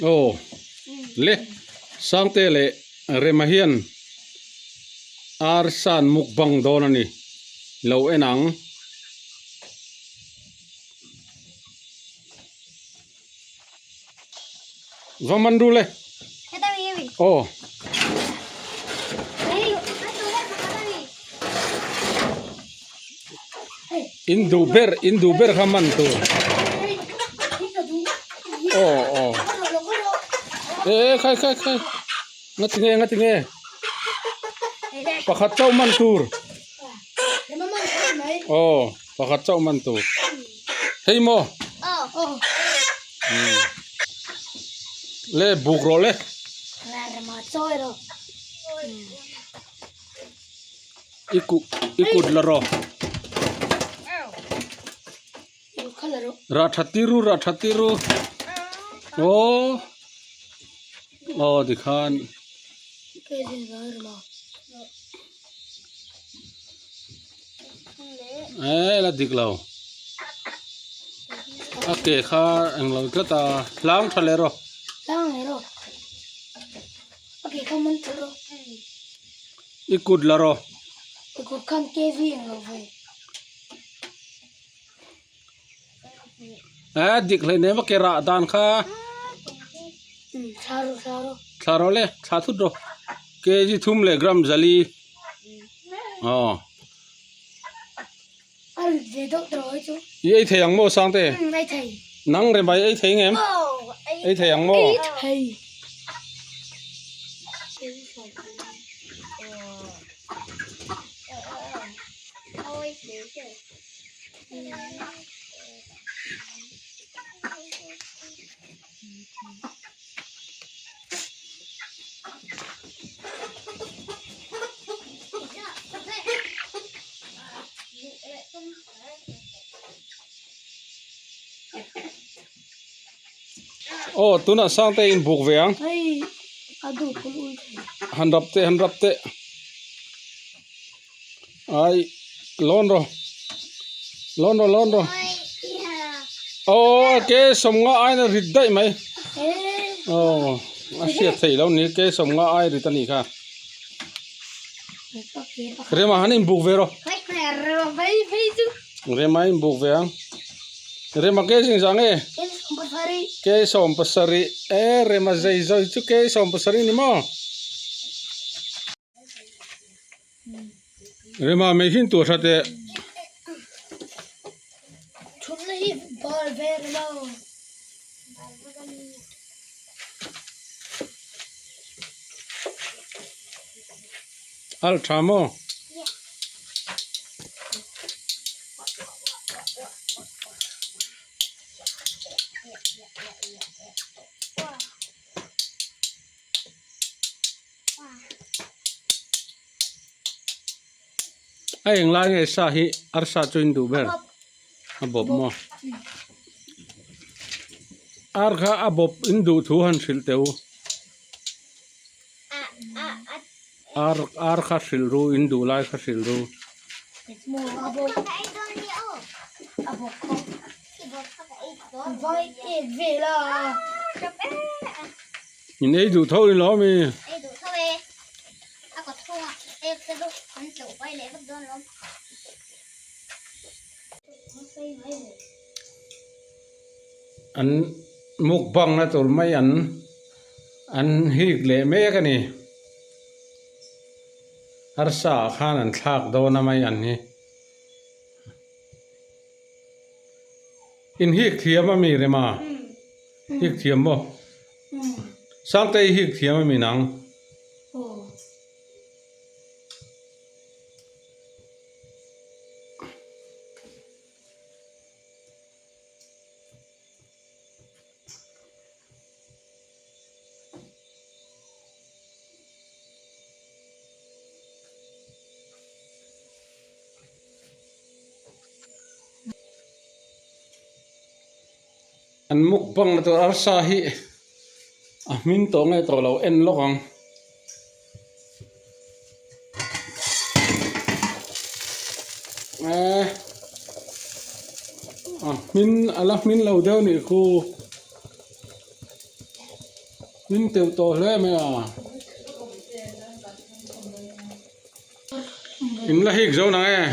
Aw le Sangte leh Rema hian arsa an mukbang dawn a ni lo en ang. Va man ru le. Aw. In duh ber in duh ber kha man tur. Aw aw. E e khai khai khai. Ngati nge ngati nge. Pakhat chauh man tur. Aw pakhat chauh man tur. Hei maw. Le buk rawh le. I kut i kut la rawh. Rah that tir u rah that tir u. Aw aw tikhan. Eh la dik lo. A ke kha englo tlat a hlang tha leh rawh. Hlang leh rawh. A ke kha man tawh rawh. I kut la rawh. I kut khan KV ang lo ve. Eh dik hlei nem a ke rah dan kha. Thla rawh thla rawh. Thla rawh le thla thut rawh. KG thum leh gram zali. Aw. A rit ve deuh tawh hi chu. I ei thei ang maw Sangte? Ei thei. Nang rem ai ei thei ngem? Ei thei ang maw? Ei thei. Aw tunah Sangte in buk ve ang. Han rap teh han rap teh. Ai lawn rawh lawn rawh lawn rawh aw ke sawmnga aina rit daih mai aw a hriat theih lo ni ke sawmnga ai rit a nih kha rema han inbuk ve rawh rema inbuk ve ang rema ke zing zang e ke 70 e rema zei zawi chu ke 70 ni maw. Rema mai hin tur hrat e. Thutna hi bal ve lo. Al tha maw? A eng lai nge sa hi arsa chu in duh ber a bawp maw ar kha a bawp in duh thu han hrilh teh u ar ar kha hrilh ru in duh lai kha hrilh ru. In ei duh tho ni lo ami? Ei duh tho e. A kawt chhungah ek te chu an tleuh pai leh vek dawn lawm. An mukbang na tur mai an an hik leh mek a ni. Arsa ah khan an thlak dawn a mai an hi. In hik thiam ami Rema? Hik thiam maw? Sangtei hik thiam a mi nang? An mukbang na tur arsa hi a hming tawh nge tawh lo en lawk ang. Eh a hmin a la hmin lo deuh nih khu. Hlim teuh tawh hle mai a. In la hik zo nang e.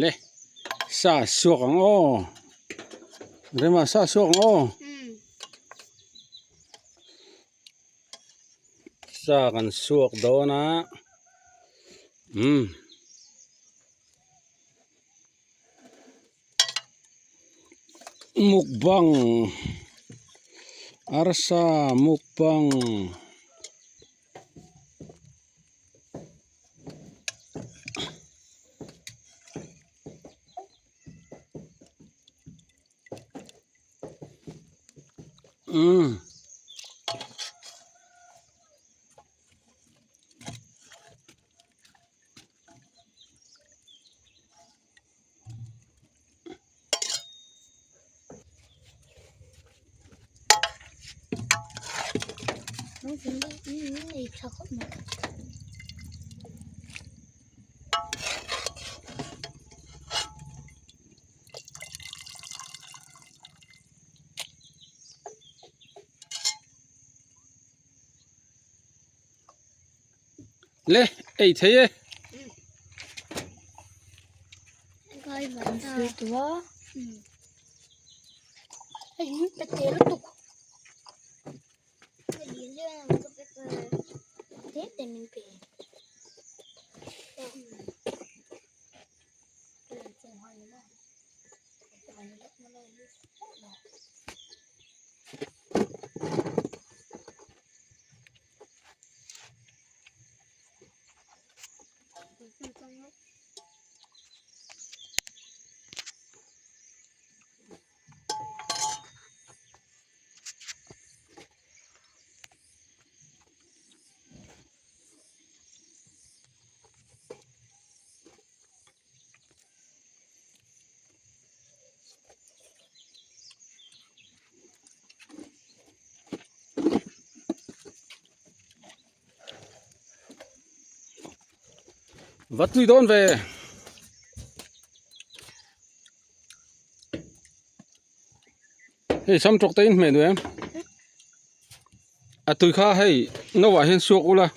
Le sa suak ang aw rema sa suak ang aw sa kan suak dawn a umm. Mukbang arsa mukbang. Umm. Le ei thei e. Va tui dawn ve. Hei sam tawk te in hmeh duh em? A tui kha hei no ah hian suak ula.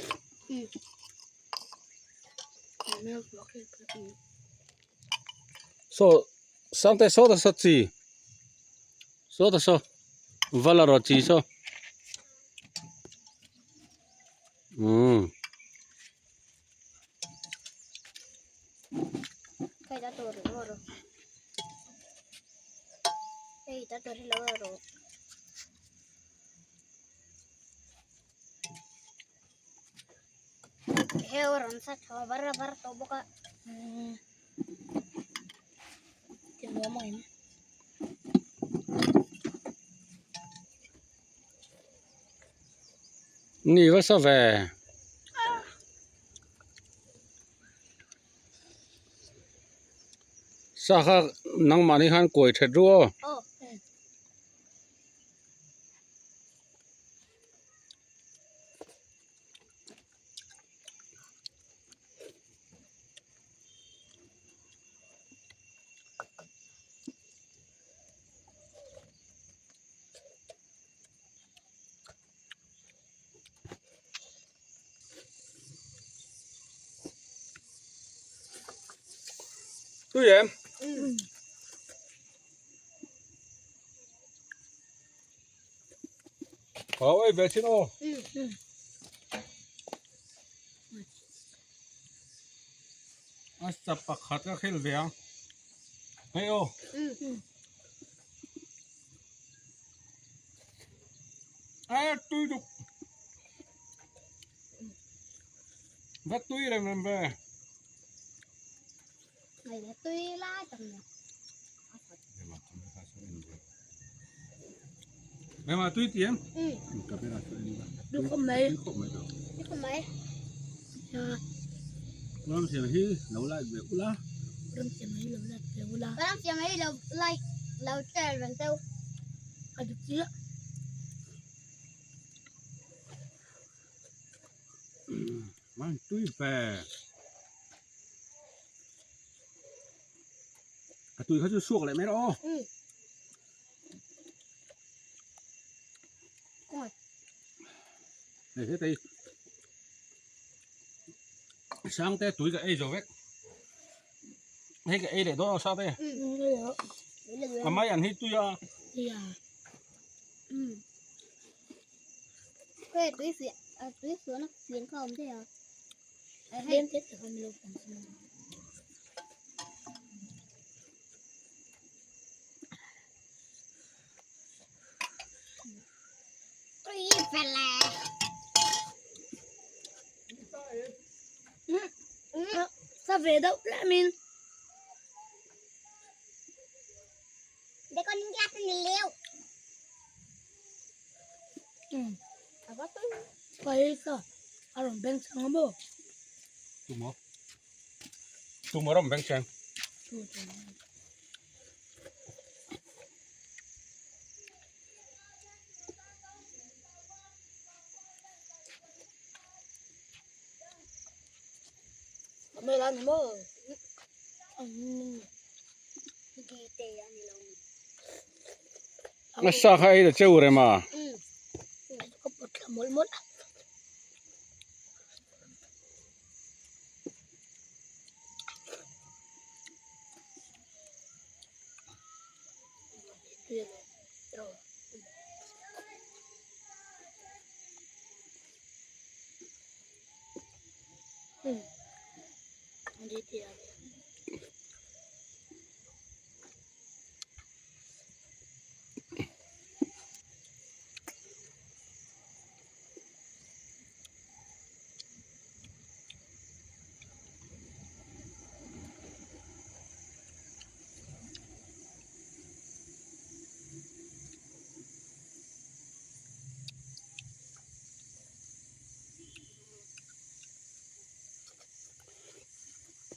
Saw sangte saw ta saw chi saw ta saw va la rawh chi saw umm. Ni va sa ve. Sa kha nangmahni khan kuai that ru aw. Tui em? Có ơi về xin ô. A chap pakhat ka khel ve ang. Hei aw. A tui duk. Va tui rem rem ve. Tui lai tak ni. Rema tui ti em? Tui khawp mai. Tui khawp mai tawh. Tui khawp mai. Ram siam hi lo like ve ula. Ram siam hi lo like ve ula. Ram siam hi lo like lo share reng teu. A dik chiah. Man tui ve. A tui kha chu suak leh mai rawh aw. Hei hetei Sangte tui ka ei zo vek. Hei ka ei leh dawn aw Sangte. A mai an hi tui a. Sa ve deuh tlem in. Paisa a rawn beng chhang a maw? Tumaw? Tumaw a rawn beng chhang. A sa kha ei ta cheu rem a.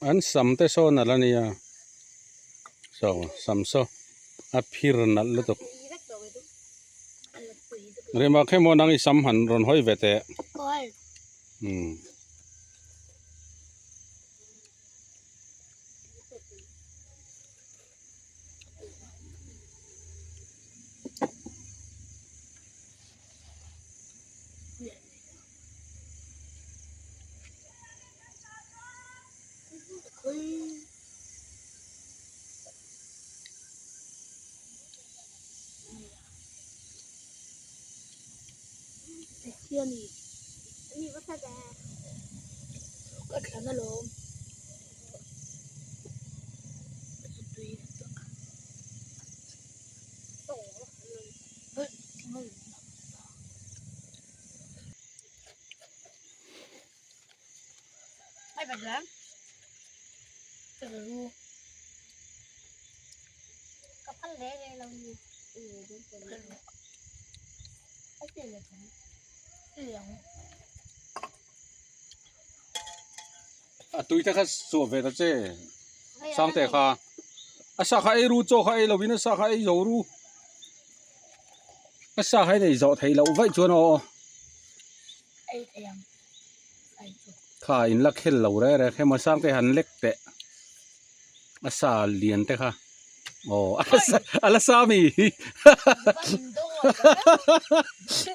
An sam te saw nalh a nia saw sam saw a phir nalh lutuk rema khemaw nang i sam han rawn hawi ve teh umm. A tui te kha chhuah ve ta che Sangte kha a sa kha ei ru chaw kha ei lovin a sa kha ei zo ru a sa kha ei zawh theih loh vaih chuan aw. Kha in la khel lo reng reng hema sang te han lek teh a sa lian te kha aw a la sa mi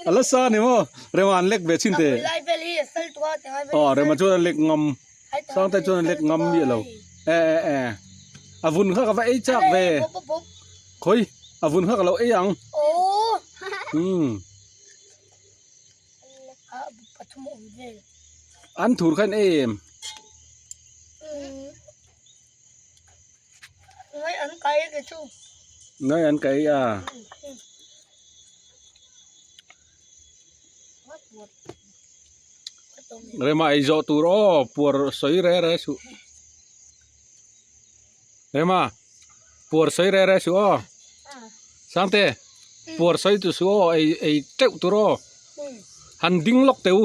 a la sa ni maw rema an lek ve chin te aw rema chuan a lek ngam sang te chuan a lek ngam miah lo e e e. A vun kha ka va ei chak ve. Khawi a vun kha ka lo ei ang. Umm. An thur kha in ei em? Ngai an kai ke chu. Ngai an kai a. Rema ei zawh tur aw puar sawi re re suh. Rema puar sawi re re suh aw. Sangte puar sawi tu suh aw ei ei teuh tur aw. Han ding lawk teh u.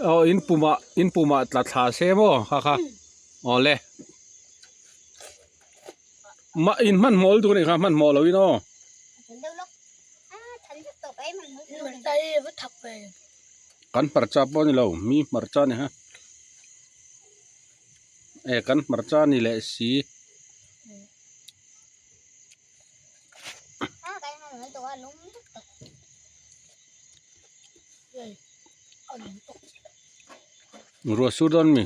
Aw in pumah in pumah tla thla se maw kha kha aw le. Mah in hmanhmawh lutuk a nih kha hmanhmawh lo in aw. Kan hmarcha pawh a ni lo mi hmarcha a ni ha e kan hmarcha a ni leh si. Ruah sur dawn mi?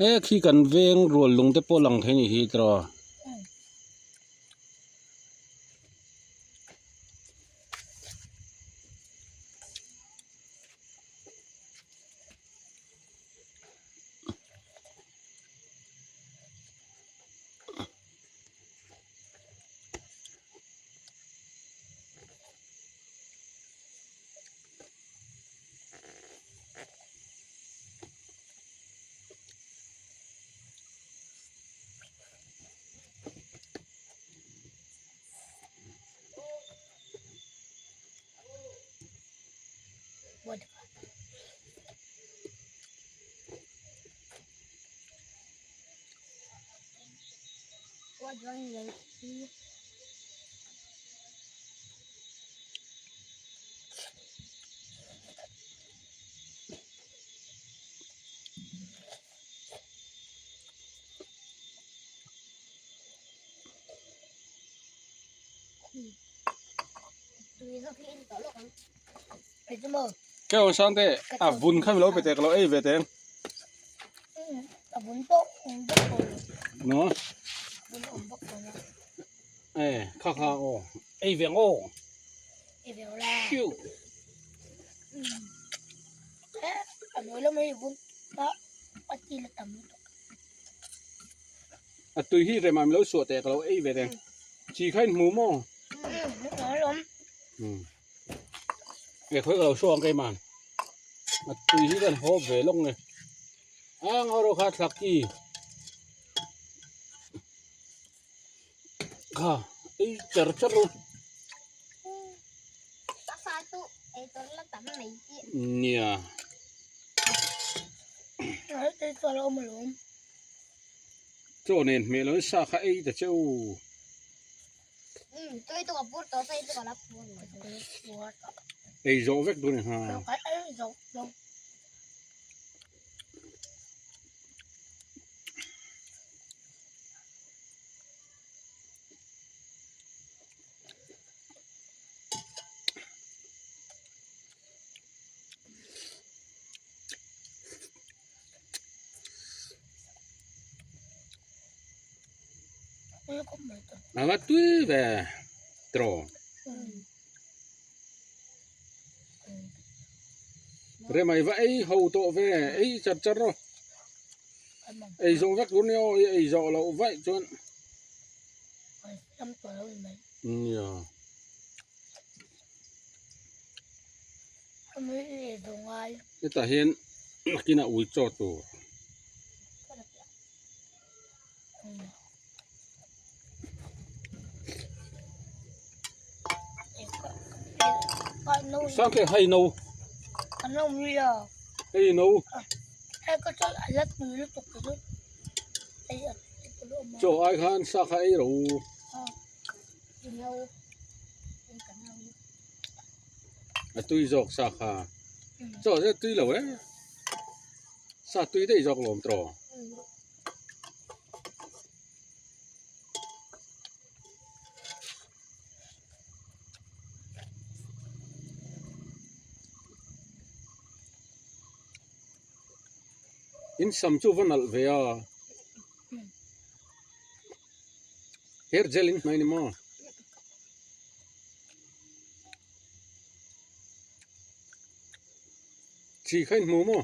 E khi kan veng rual lung te pawh lang thei a nih hi tiraw. Keu sang te a vun kha mi lo pe te ka lo ei ve teng. A vun pawh awm bawk tawh lo. No. Vun awm bawk tawh lo. E kha kha aw ei ve ang aw. Ei ve la. Khiu. A mawi lo mai vun a a ti la tam lutuk. A tui hi rem ah mi lo suah teh ka lo ei ve teng. Chi kha in hmu maw? Um. E khawi ka lo hruang ang keimah. A tui hi kan haw ve lawk nge. A ngaw rawh kha thlak ki. Kha ei char char ru. Nia. Chaw nen hmeh lo in sa kha ei ta che u. Ei zawh vek dawn e ha. A va tui ve tiraw. Remai va ei ho tawh ve ei char char rawh. Ei zawh vek tur nia aw ei zawh loh vaih chuan. Nia. Hetah hian nakinah ui chaw tur. Sang te hei no. Hei no. Chaw ai khan sa kha ei ro. A tui zawk sa kha. Chaw zet tui lo e. Sa tui daih zawk lawm tawh. In sam chu va nalh ve a. Hair gel in hmai ni maw? Chi kha in hmu maw?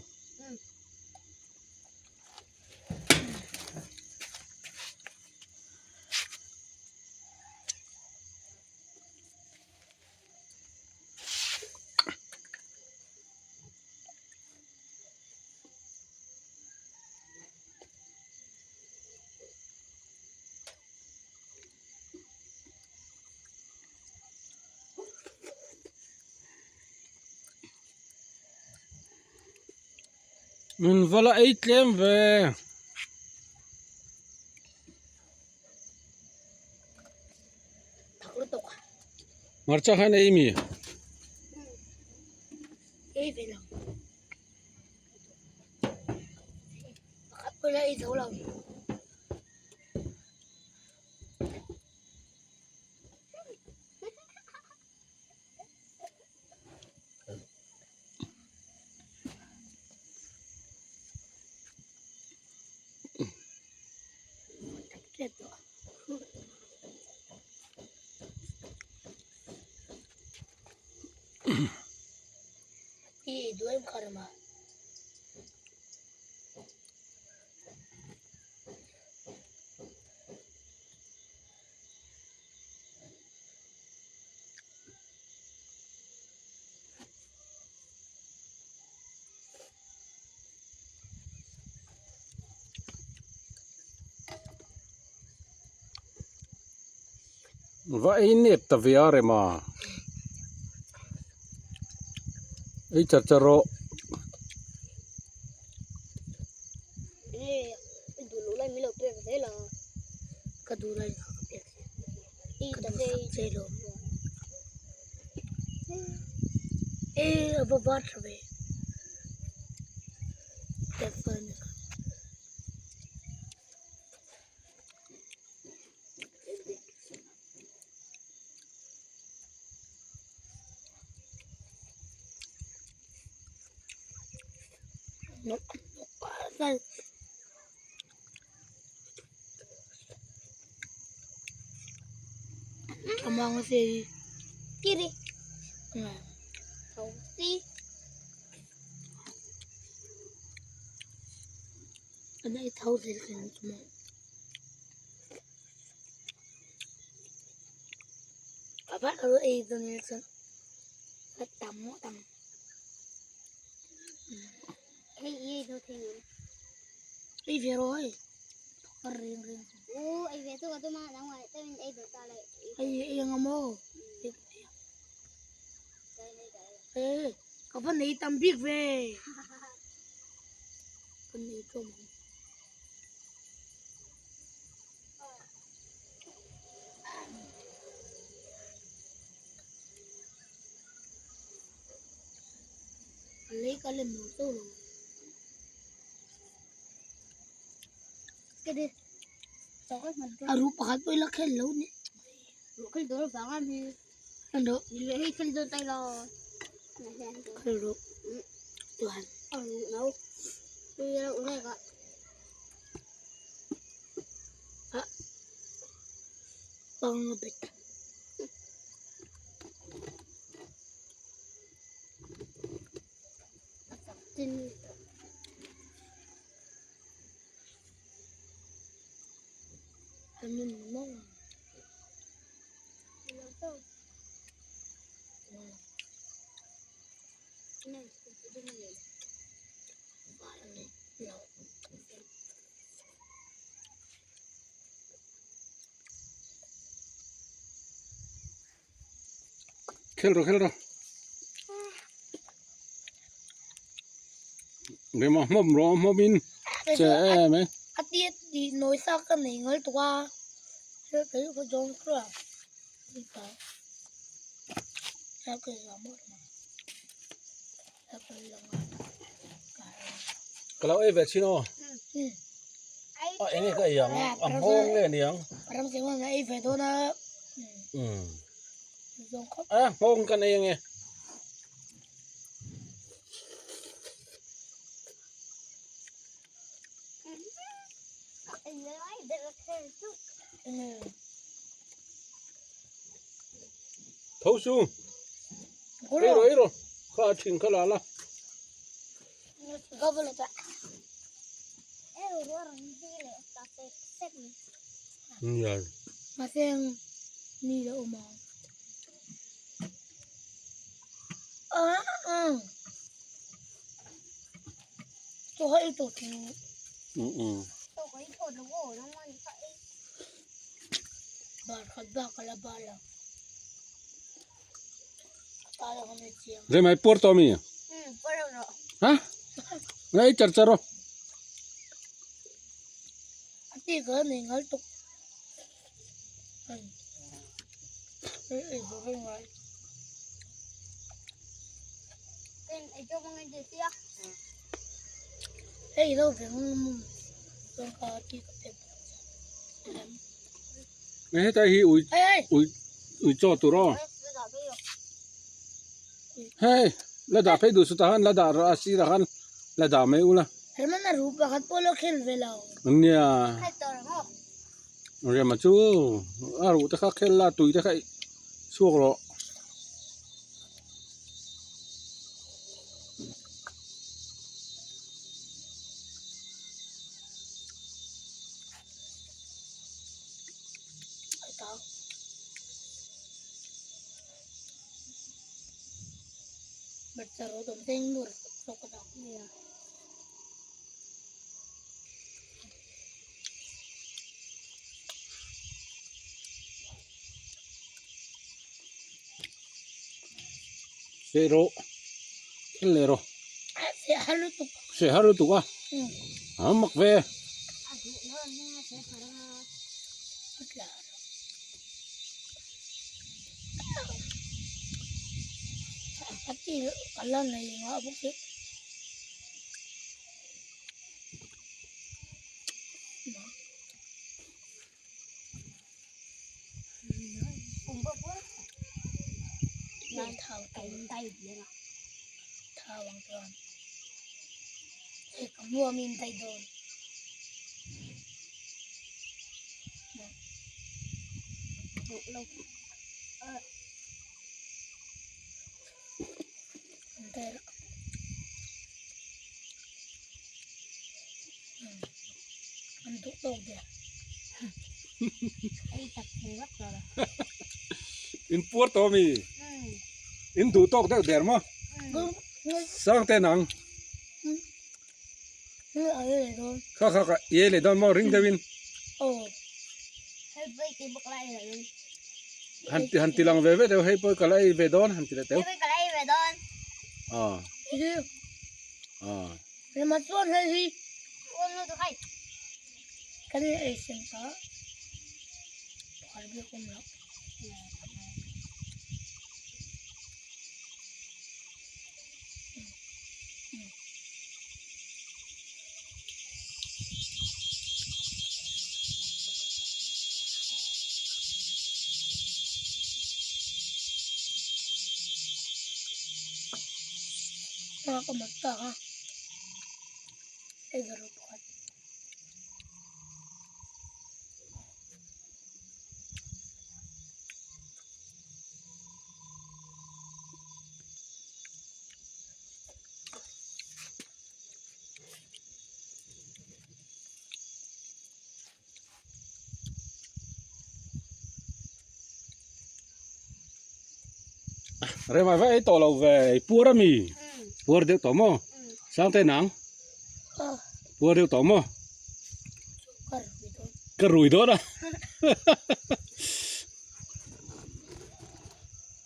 Min va la ei tlem ve. Hmarcha khan ei mi? Ei ve lo. Pakhat pawh la ei zo lo. Va ei nep ta ve a rem a ei char char rawh. Khel rawh khel rawh rema hmawm rawh hmawm in che em e a ti ti nawi sa ka nei ngal tuk a kei ka zawng tura Ka lo ei ve chin aw. A enge ka ei ang a nghawng nge ni ang. A nghawng kan ei ange. Tho su. Ei rawh ei rawh. Kha a thin kha la la. Remai puar tawh ami? Ha? Ngai char char rawh. Ngai hetlai hi ui ui ui chaw tur aw. Hei la dah phei duh chu tah khan la dah rawh a sirah khan la dah mai ula. Nia Rema chu a ruh te kha khel la tui te kha chhuak rawh. Seh rawh thil leh rawh seh har lutuk seh har lutuk a a mak ve In puar tawh ami? In duh tawk deuh der maw? Sang te nang. Kha kha kha i ei leh dawn maw ring deuhin. Han han ti lang ve ve deuh hei pawh ka la ei ve dawn han ti leh teuh. Aw. Aw. Remai vai ei tawh lo ve ei puar ami puar deuh tawh maw Sangte nang puar deuh tawh maw ka rui dawn a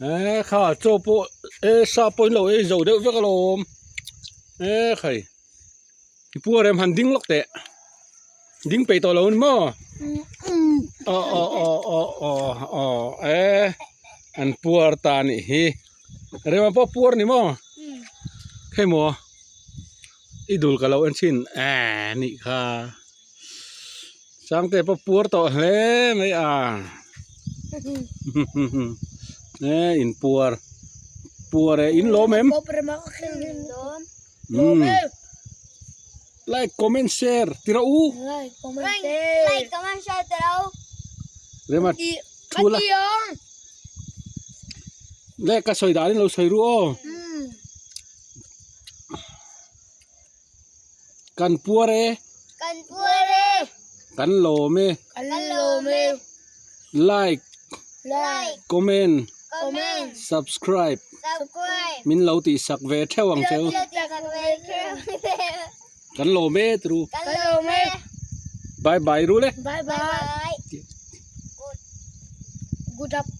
eh kha chaw pawh eh sa pawh in lo ei zo deuh vek alawm eh khai i puar em han ding lawk teh ding peih tawh lo a ni maw aw aw aw aw aw aw eh an puar ta a nih hi rema pawh puar a ni maw hei maw i dul ka lo en thin eh nih kha. Sangte pawh puar tawh hle mai a e in puar puar e in lawm em umm. Like comment share ti rawh u. Like comment share. Like comment share ti rawh u. Rema thu la. Le ka sawi danin lo sawi ru aw. Kan puar e. Kan puar e. Kan lawm e. Kan lawm e. Like. Like. Comment. Comment. Subscribe. Subscribe. Min lo tih sak ve theuh ang cheu. Min lo tih sak ve theuh ang cheu. Kan lawm e tru. Kan lawm e. Bye bye ru le. Bye bye. Bye. Good up.